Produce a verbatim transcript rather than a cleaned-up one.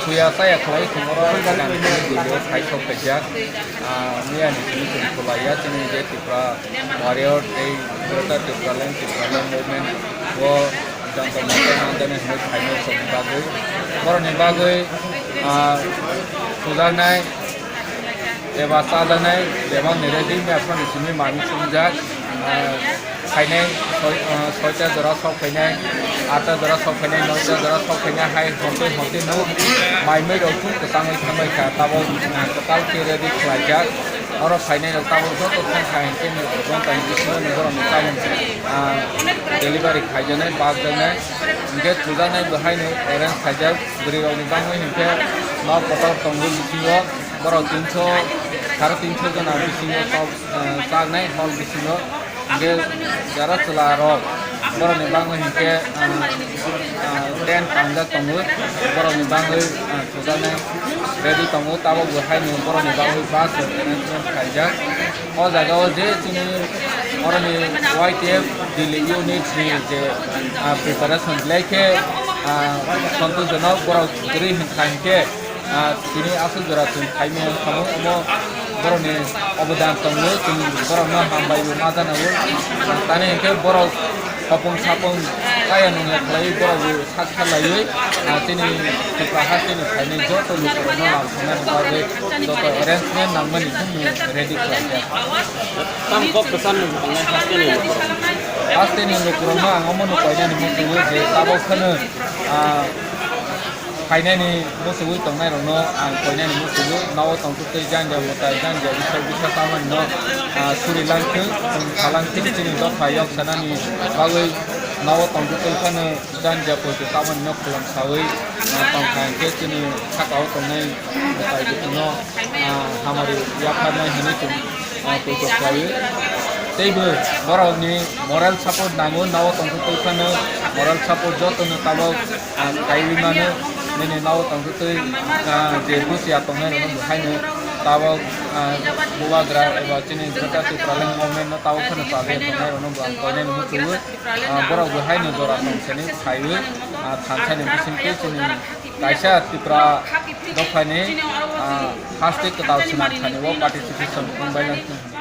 Puya saya khwlai khumoro Gandhi video khai sok phaijak. Ah, miyani simi simi khulaiya chini je Tripura Warrior tei Greater Tipraland, Tipraland Movement o Jantar Mantar manjani hinwi khainai songni bagwi. Borokni bagwi, ah, sujaknai eba chajaknai bebakni ready mephrani simi manwi chumjak. Ah, khainai soi-, ah, soita jora sok khainai, atta jora sok khainai, noita jora sok khainai hai hontwi hontwi no mai mui rok thung kwchangwi thangbai kha. Tabok, ah, kwtal khe ready khlaijak. Oro phainai rok tabok joto thang kha hinkhe ni ghonta ni bisingo ni borok ni tabok, ah, delivery khaijaknai, bakjaknai. Hinkhe thujaknai bo haino arrange khaijak. Bwrwi rok ni bangwi hinkhe nok kotor tongo bisingo. Borok tinso, sare tinso jona bisingo tok, ah, chaknai hall bisingo. Hinkhe jara chwla rok borokni bagwi hinkhe, ah, ah, tent pangjak tongo, borokni bagwi, ah, thujaknai ready tongo, tabok bo haino borokni bagwi bus rok arrangement khaijak. O jaga o je chini oroni Y T F Delhi unit ni je, ah, preparation belai khe, ah, santoshjonok, borok kwrwi hinkha hinkhe, ah, tini aswk jora chwng khaimani wngkha, omo borokni obodan tongo, chwng borokno hambai bo ma jana o. Tamni hinkhe borok hopung sapung kaya nungya khlaiwi borok bo sak salaiwi, ah, chini Tripura hasteni phainai joto lukurokno lam sanani bagwi joto arrangement nangmani chwngno ready khlaijak. Tam kok kwchan nung tongnai hasteni lukurok? Hasteni lukurokno ang omono koinani muchungo je tabok kheno, ah, phainani muchungwi tongnairokno ang koinani muchungo, nogo tongtwtwi janja mwtai, janja bisok bisa tamanino, ah, suri langthwng, chwng khalangthwng, chini dopha yok sanani bagwi nogo tongtwtwi phano janja poito tamanino khulum sawi, ah, tongkha hinkhe chini sakao tongnai mwtai bwtwino, ah, hamari yapharnai hinwi chwng ah, poito khlaiwi. Teibo borokni moral support nango, nogo tongtwtwi phano moral support jotono tabok, ah, khaiwi mano. Nini nogo tongtwtwi, ah, je busia tongnairokno bo haino tabok, ah, bubagra eba chini Greater Tipraland movement no tabok phano chajakya tongnairokno bo ang koinani muchungo. Ah, borok bo haino jora tongthani phaiwi, ah, thansani bisingtwi chini kaisa Tripura dophani, ah, haste kwtal swnam thani o participation wngbailangthung.